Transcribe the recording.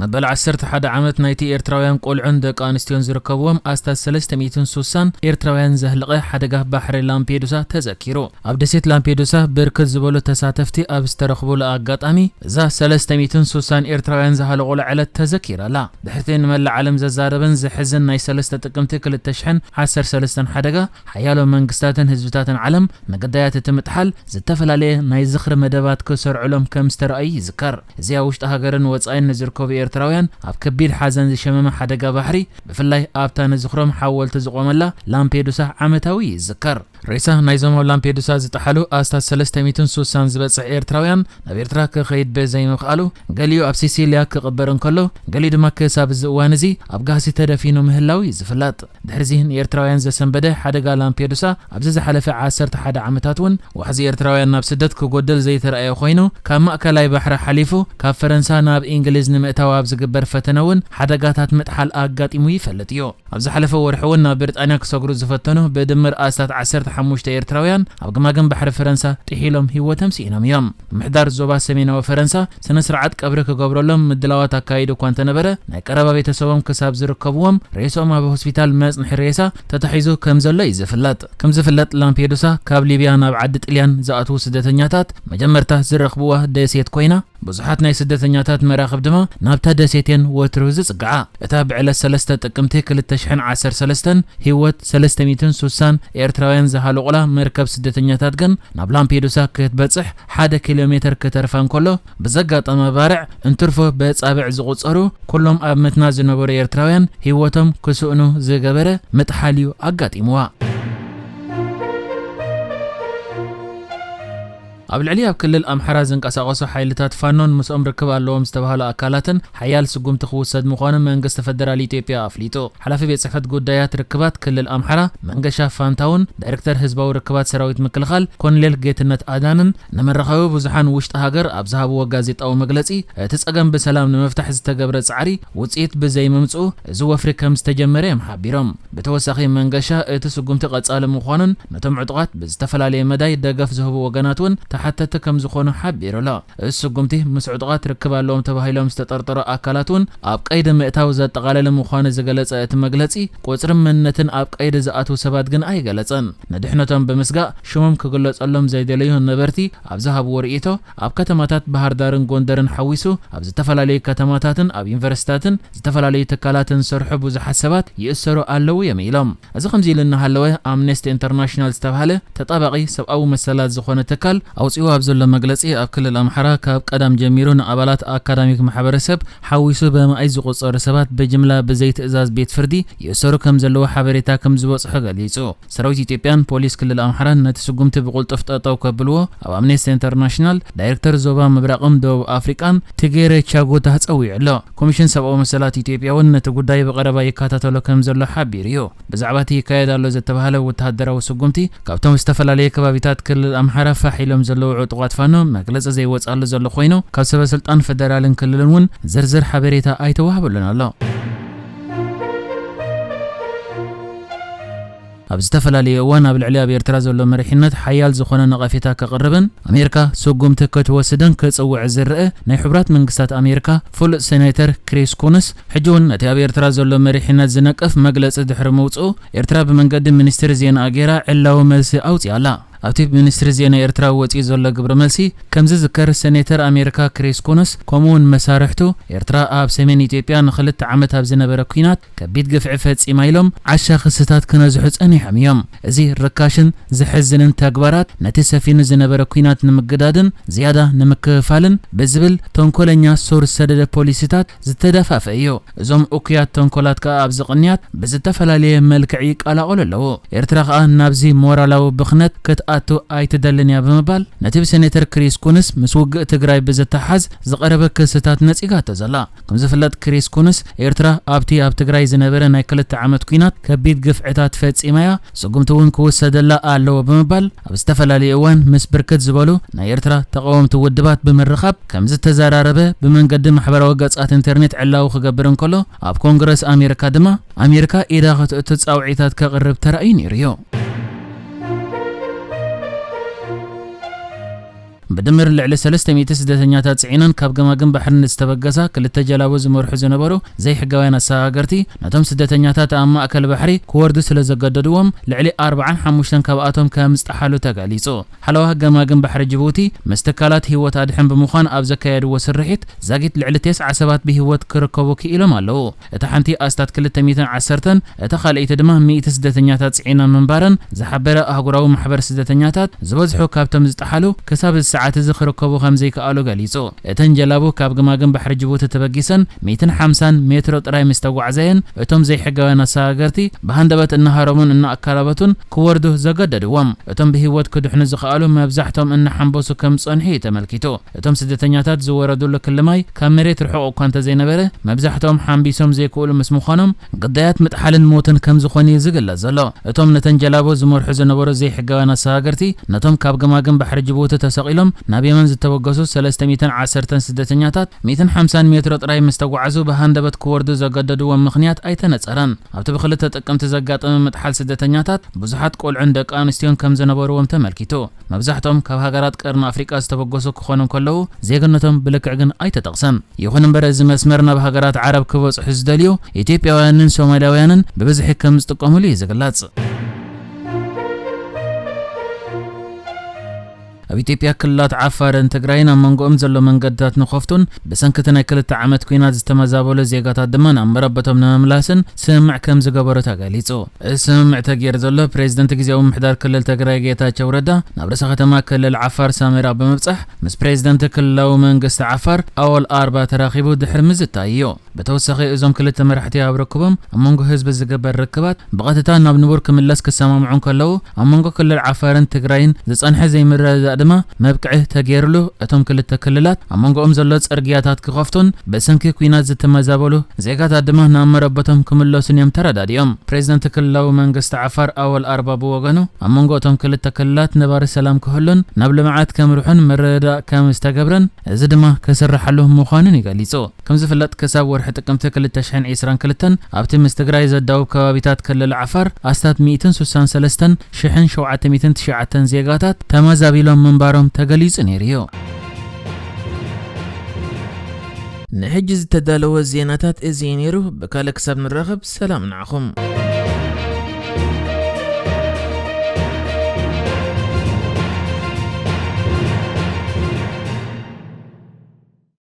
መበል ዓሰርተ ሓደ ዓመት ናይቲ ኤርትራውያን ቆልዑን ደቂ ኣንስትዮን ዝርከብዎም ኣስታት ሰለስተ ሚእትን ሱሳን ኤርትራውያን ዘህለቐ ሓደጋ ባሕሪ ላምፔዱሳ ተዘኪሩ። ኣብ ደሴት ላምፔዱሳ ብርክት ዝበሉ ተሳተፍቲ ኣብ ዝተረኽቡሉ ኣጋጣሚ፣ እዛ ሰለስተ ሚእትን ሱሳን ኤርትራውያን ዝሃለቑላ ዕለት ተዘኪራ ኣላ። ድሕርቲ ንመላእ ዓለም ዘዛረበን ዘሕዝን ናይ ሰለስተ ጥቅምቲ ክልተ ሽሕን ዓሰርተ ሰለስተን ሓደጋ፣ ሓያሎ መንግስታትን ህዝብታትን ዓለም ንግዳያት እቲ ምጥሓል ዝተፈላለየ ናይ ዝኽሪ መደባት ክሰርዑሎም ከም ዝተረኣዩ ይዝከር። እዚ ኣብ ውሽጢ ሃገርን ወጻኢን ንዝርከቡ ኤርትራውያን ኣብ ከቢድ ሓዘን ዝሸመመ ሓደጋ ባሕሪ፣ ብፍላይ ኣብታ ንዝኽሮም ሓወልቲ ዝቖመላ ላምፔዱሳ ዓመታዊ ይዝከር። ሬሳ ናይዞም ኣብ ላምፔዱሳ ዝጠሓሉ ኣስታት ሰለስተ ሚእትን ሱሳን ዝበጽሕ ኤርትራውያን ናብ ኤርትራ ክኸይድ ብዘይምኽኣሉ፣ ገሊኡ ኣብ ሲሲልያ ክቕበር እንከሎ፣ ገሊኡ ድማ ክሳብ እዚ እዋን እዚ ኣብ ጋህሲ ተደፊኑ ምህላው እዩ ዝፍለጥ። ድሕሪዚ ንኤርትራውያን ዘሰንበደ ሓደጋ ላምፔዱሳ ኣብዚ ዝሓለፈ ዓሰርተ ሓደ ዓመታት እውን ዋሕዚ ኤርትራውያን ናብ ስደት ክጎድል ዘይተረኣየ ኮይኑ፣ ካብ ማእከላይ ባሕሪ ሓሊፉ ካብ ፈረንሳ ናብ እንግሊዝ ንምእታው ኣብ ዝግበር ፈተነ እውን ሓደጋታት ምጥሓል ኣጋጢሙ ይፈልጥ እዩ። ኣብ ዝሓለፈ ወርሒ እውን ናብ ብሪጣንያ ክሰግሩ ዝፈተኑ ብድምር ኣስታት ዓሰርተ ሓሙሽተ ኤርትራውያን ኣብ ገማግም ባሕሪ ፈረንሳ ጥሒሎም ህይወቶም ስኢኖም እዮም። ምምሕዳር ዞባ ሰሜናዊ ፈረንሳ ስነ ስርዓት ቀብሪ ክገብረሎም ምድላዋት ኣካይዱ እኳ እንተነበረ፣ ናይ ቀረባ ቤተሰቦም ክሳብ ዝርከብዎም ሬስኦም ኣብ ሆስፒታል መጽንሒ ሬሳ ተታሒዙ ከም ዘሎ እዩ ዝፍለጥ። ከም ዝፍለጥ ላምፔዱሳ ካብ ሊብያ ናብ ዓዲ ጥልያን ዝኣትዉ ስደተኛታት መጀመርታ ዝረኽብዋ ደሴት ኮይና፣ ብዙሓት ናይ ስደተኛታት መራኽብ ድማ ናብታ ደሴት እየን ወትሩ ዝጽግዓ። እታ ብዕለት ሰለስተ ጥቅምቲ ክልተ ሽሕን ዓሰርተ ሰለስተን ህይወት ሰለስተ ሚእትን ሱሳን ኤርትራውያን ዝሃለቑላ መርከብ ስደተኛታት ግን ናብ ላምፔዱሳ ክትበጽሕ ሓደ ኪሎ ሜተር ክተርፋ እንከሎ፣ ብዘጋጠመ ባርዕ እንትርፎ በጻብዕ ዝቑጸሩ ኩሎም ኣብ መትና ዝነበሩ ኤርትራውያን ህይወቶም ክስእኑ ዝገበረ ምጥሓል እዩ ኣጋጢምዋ። ኣብ ልዕሊ ኣብ ክልል ኣምሓራ ዝንቀሳቐሱ ሓይልታት ፋኖን ምስኦም ርክብ ኣለዎም ዝተባህሉ ኣካላትን ሓያል ስጉምቲ ክውሰድ ምዃኑ መንግስቲ ፈደራል ኢትዮጵያ ኣፍሊጡ። ሓላፊ ቤት ጽሕፈት ጉዳያት ርክባት ክልል ኣምሓራ መንገሻ ፋንታውን ዳይሬክተር ህዝባዊ ርክባት ሰራዊት ምክልኻል ኮሎኔል ጌትነት ኣዳንን ንመራኸቢ ብዙሓን ውሽጢ ሃገር ኣብ ዝሃብዎ ጋዜጣዊ መግለጺ፣ እቲ ጸገም ብሰላም ንምፍታሕ ዝተገብረ ጻዕሪ ውጽኢት ብዘይምምጽኡ እዚ ወፍሪ ከም ዝተጀመረ እዮም ሓቢሮም። ብተወሳኺ መንገሻ እቲ ስጉምቲ ቀጻሊ ምዃኑን ነቶም ዕጡቓት ብዝተፈላለየ መዳይ ደገፍ ዝህቡ ወገናት እውን ተሓተቲ ከም ዝኾኑ ሓቢሩ ኣሎ። እዚ ስጉምቲ ምስ ዕጡቓት ርክብ ኣለዎም ተባሂሎም ዝተጠርጠሩ ኣካላት እውን ኣብ ቀይዲ ምእታው ዘጠቓለለ ምዃኑ ዝገለጸ እቲ መግለጺ፣ ቁጽርን መንነትን ኣብ ቀይዲ ዝኣትዉ ሰባት ግን ኣይገለጸን። ንድሕነቶም ብምስጋእ ሽሞም ክግለጸሎም ዘይደለዩ ነበርቲ ኣብ ዝሃብዎ ርእይቶ፣ ኣብ ከተማታት ባህር ዳርን ጎንደርን ሓዊሱ ኣብ ዝተፈላለዩ ከተማታትን ኣብ ዩኒቨርሲታትን ዝተፈላለዩ ትካላትን ዝሰርሑ ብዙሓት ሰባት ይእሰሩ ኣለዉ እዮም ኢሎም። እዚ ከምዚ ኢሉ እናሃለወ፣ ኣምነስቲ ኢንተርናሽናል ዝተባህለ ተጣባቒ ሰብኣዊ መሰላት ዝኾነ ትካል ኣውፂኡ ኣብ ዘሎ መግለፂ፣ ኣብ ክልል ኣምሓራ ካብ ቀዳም ጀሚሩ ንኣባላት ኣካዳሚክ ማሕበረሰብ ሓዊሱ በመኣይ ዝቑፀሩ ሰባት ብጅምላ ብዘይትእዛዝ ቤት ፍርዲ ይእሰሩ ከም ዘለዉ ሓበሬታ ከም ዝበፅሖ ገሊፁ። ሰራዊት ኢትዮጵያን ፖሊስ ክልል ኣምሓራን ነቲ ስጉምቲ ብቕልጡፍ ጠጠው ከብልዎ ኣብ ኣምነስቲ ኢንተርናሽናል ዳይሬክተር ዞባ ምብራቕን ደቡብ ኣፍሪቃን ትጌሬ ቻጉታ ጸዊዑ ኣሎ። ኮሚሽን ሰብኣዊ መሰላት ኢትዮጵያ እውን ነቲ ጉዳይ ብቐረባ ይከታተሎ ከም ዘሎ ሓቢሩ እዩ። ብዛዕባ እቲ ይካየድ ኣሎ ዝተባህለ ወተሃደራዊ ስጉምቲ ካብቶም ዝተፈላለየ ከባቢታት ክልል ኣምሓራ ፋሕ ኢሎም ዘለዉ ዕጡቓት ፋኖ መግለጺ ዘይወፅኣሉ ዘሎ ኮይኑ፣ ካብ ሰበ ስልጣን ፈደራልን ክልልን እውን ዝርዝር ሓበሬታ ኣይተዋህበሉን ኣሎ። ኣብ ዝተፈላለየ እዋን ኣብ ልዕሊ ኣብ ኤርትራ ዘሎ መሪሕነት ሓያል ዝኾነ ነቐፌታ ከቕርብን ኣሜሪካ ስጉምቲ ክትወስድን ክጽውዕ ዝረአ ናይ ሕቡራት መንግስታት ኣሜሪካ ፍሉጥ ሴኔተር ክሪስ ኩንስ፣ ሕጂ እውን ነቲ ኣብ ኤርትራ ዘሎ መሪሕነት ዝነቅፍ መግለጺ ድሕሪ ምውጽኡ፣ ኤርትራ ብመንገዲ ሚኒስትሪ ዜናኣ ገይራ ዕላዊ መልሲ ኣውጺኣ ኣላ። ኣብቲ ሚኒስትሪ ዜና ኤርትራ ወጺኡ ዘሎ ግብረ መልሲ ከም ዝዝከር፣ ሴኔተር ኣሜሪካ ክሪስ ኩንስ ከምኡውን መሳርሕቱ፣ ኤርትራ ኣብ ሰሜን ኢትዮጵያ ንኽልተ ዓመት ኣብ ዝነበረ ኲናት ከቢድ ግፍዒ ፈጺማ ኢሎም ዓሻ ክስታት ክነዝሑ ጸኒሖም እዮም። እዚ ርካሽን ዘሕዝንን ተግባራት ነቲ ሰፊኑ ዝነበረ ኲናት ንምግዳድን ዝያዳ ንምክፍፋልን ብዝብል ተንኮለኛ ሱር ዝሰደደ ፖሊሲታት ዝተደፋፈ እዩ። እዞም እኩያት ተንኮላት ከኣ ኣብዚ ቅንያት ብዝተፈላለየ መልክዕ ይቀላቐሉ ኣለዉ። ኤርትራ ከኣ ናብዚ ሞራላዊ ብኽነት ክትኣቱ ኣይትደልን እያ ብምባል ነቲ ብሴኔተር ክሪስ ኩንስ ምስ ውግእ ትግራይ ብዝተሓዝ ዝቐረበ ክስታት ነጺጋቶ ዘላ። ከም ዝፍለጥ ክሪስ ኩንስ ኤርትራ ኣብቲ ኣብ ትግራይ ዝነበረ ናይ ክልተ ዓመት ኲናት ከቢድ ግፍዕታት ፈጺማ እያ፣ ስጉምቲ እውን ክውሰደላ ኣለዎ ብምባል ኣብ ዝተፈላለዩ እዋን ምስ ብርክት ዝበሉ ናይ ኤርትራ ተቃወምቲ ውድባት ብምርኻብ ከም ዝተዘራረበ ብመንገዲ ማሕበራዊ ገጻት ኢንተርኔት ዕላዊ ክገብር እንከሎ፣ ኣብ ኮንግረስ ኣሜሪካ ድማ ኣሜሪካ ኢዳ ክትእቱ ጻውዒታት ከቕርብ ተራእዩ ነይሩ እዩ። ብድምር ልዕሊ ሰለስተ ሚእቲ ስደተኛታት ጽዒነን ካብ ገማግም ባሕሪ ንዝተበገሳ ክልተ ጀላቡ ዝመርሑ ዝነበሩ ዘይሕጋውያን ኣሰጋገርቲ፣ ነቶም ስደተኛታት ኣብ ማእከል ባሕሪ ክወርዱ ስለ ዘገደድዎም፣ ልዕሊ ኣርባዓን ሓሙሽተን ካብኣቶም ከም ዝጠሓሉ ተገሊጹ። ሓለዋ ገማግም ባሕሪ ጅቡቲ ምስ ትካላት ህይወት ኣድሕን ብምዃን ኣብ ዘካየድዎ ስርሒት፣ ዛጊት ልዕሊ ተስዓ ሰባት ብህይወት ክርከቡ ክኢሎም ኣለዉ። እታ ሓንቲ ኣስታት ክልተ ሚእትን ዓሰርተን፣ እታ ካልኣይቲ ድማ ሚእቲ ስደተኛታት ጽዒና ምንባረን ዝሓበረ ኣህጉራዊ ማሕበር ስደተኛታት፣ ዝበዝሑ ካብቶም ዝጠሓሉ ክሳብ እዚ ሰዓት እዚ ክርከቡ ከም ዘይከኣሉ ገሊጹ። እተን ጀላቡ ካብ ገማግም ባሕሪ ጅቡቲ ተበጊሰን ሚእትን ሓምሳን ሜትሮ ጥራይ ምስ ተጓዕዘየን፣ እቶም ዘይሕጋውያን ኣሰጋገርቲ ብሃንደበት እናሃረሙን እናኣካላበቱን ክወርዱ ዘገደድዎም። እቶም ብህይወት ክድሕኑ ዝኸኣሉ መብዛሕቶም እናሓንበሱ ከም ዝጸንሑ እዩ ተመልኪቱ። እቶም ስደተኛታት ዝወረዱሉ ክሊ ማይ ካብ መሬት ርሑቕ እኳ እንተዘይነበረ፣ መብዛሕትኦም ሓንቢሶም ዘይክእሉ ምስ ምዃኖም፣ ግዳያት ምጥሓልን ሞትን ከም ዝኾኑ እዩ ዝግለጽ ዘሎ። እቶም ነተን ጀላቡ ዝመርሑ ዝነበሩ ዘይሕጋውያን ኣሰጋገርቲ፣ ነቶም ካብ ገማግም ባሕሪ ጅቡቲ ተሰቒሎም ናብ የመን ዝተበገሱ ሰለስተ ሚእትን ዓሰርተን ስደተኛታት፣ ሚእትን ሓምሳን ሜትሮ ጥራይ ምስ ተጓዓዙ ብሃንደበት ክወርዱ ዘገደድዎም ምኽንያት ኣይተነጸረን። ኣብቲ ብክልተ ጥቅምቲ ዘጋጠመ ምጥሓል ስደተኛታት፣ ብዙሓት ቆልዑን ደቂ ኣንስትዮን ከም ዝነበርዎም ተመልኪቱ። መብዛሕትኦም ካብ ሃገራት ቀርኒ ኣፍሪቃ ዝተበገሱ ክኾኑ እንከለዉ፣ ዜግነቶም ብልክዕ ግን ኣይተጠቕሰን። ይኹን እምበር፣ እዚ መስመር ናብ ሃገራት ዓረብ ክበጽሑ ዝደልዩ ኢትዮጵያውያንን ሶማልያውያንን ብብዝሒ ከም ዝጥቀሙሉ እዩ ዝግለጽ። ኣብ ኢትዮጵያ ክልላት ዓፋርን ትግራይን ኣብ መንጎኦም ዘሎ መንገድታት ንኸፍቱን ብሰንኪ እቲ ናይ ክልተ ዓመት ኲናት ዝተመዛበሉ ዜጋታት ድማ ናብ መረበቶም ንምምላስን ስምምዕ ከም ዝገበሩ ተገሊጹ። እዚ ስምምዕ ተገይሩ ዘሎ ፕሬዝደንት ግዜያዊ ምምሕዳር ክልል ትግራይ ጌታቸው ረዳ ናብ ርእሰ ከተማ ክልል ዓፋር ሳሜራ ብምብጻሕ ምስ ፕሬዝደንት ክልላዊ መንግስቲ ዓፋር ኣወል ኣርባ ተራኺቡ ድሕሪ ምዝታይ እዩ። ብተወሳኺ እዞም ክልተ መራሕቲ ኣብ ርክቦም ኣብ መንጎ ህዝቢ ዝግበር ርክባት ብቐጥታ ናብ ንቡር ክምለስ ክሰማምዑ እንከለዉ፣ ኣብ መንጎ ክልል ዓፋርን ትግራይን ዝጸንሐ ዘይምርድዳእ ድማ መብቅዒ ተገይርሉ፣ እቶም ክልተ ክልላት ኣብ መንጎኦም ዘሎ ጽርግያታት ክኸፍቱን ብሰንኪ ኲናት ዝተመዛበሉ ዜጋታት ድማ ናብ መረበቶም ክምለሱን እዮም ተረዳዲኦም። ፕሬዝደንት ክልላዊ መንግስቲ ዓፋር ኣወል ኣርባ ብወገኑ፣ ኣብ መንጎ እቶም ክልተ ክልላት ነባሪ ሰላም ክህሉን ናብ ልምዓት ከምርሑን ምርድዳእ ከም ዝተገብረን፣ እዚ ድማ ክስርሓሉ ምዃኑን እዩ ገሊጹ። ከም ዝፍለጥ፣ ክሳብ ወርሒ ጥቅምቲ ክልተ ሽሕን ዕስራን ክልተን ኣብቲ ምስ ትግራይ ዘዳውብ ከባቢታት ክልል ዓፋር ኣስታት ሚእትን ስሳን ሰለስተን ሽሕን ሸውዓተ ሚእትን ትሽዓተን ዜጋታት ተመዛቢሎም ምንባሮም ተገሊጹ ነይሩ እዩ። ንሕጂ ዝተዳለወ ዜናታት እዚ እዩ ነይሩ። ብካልእ ክሳብ ንራኸብ፣ ሰላም ንዓኹም።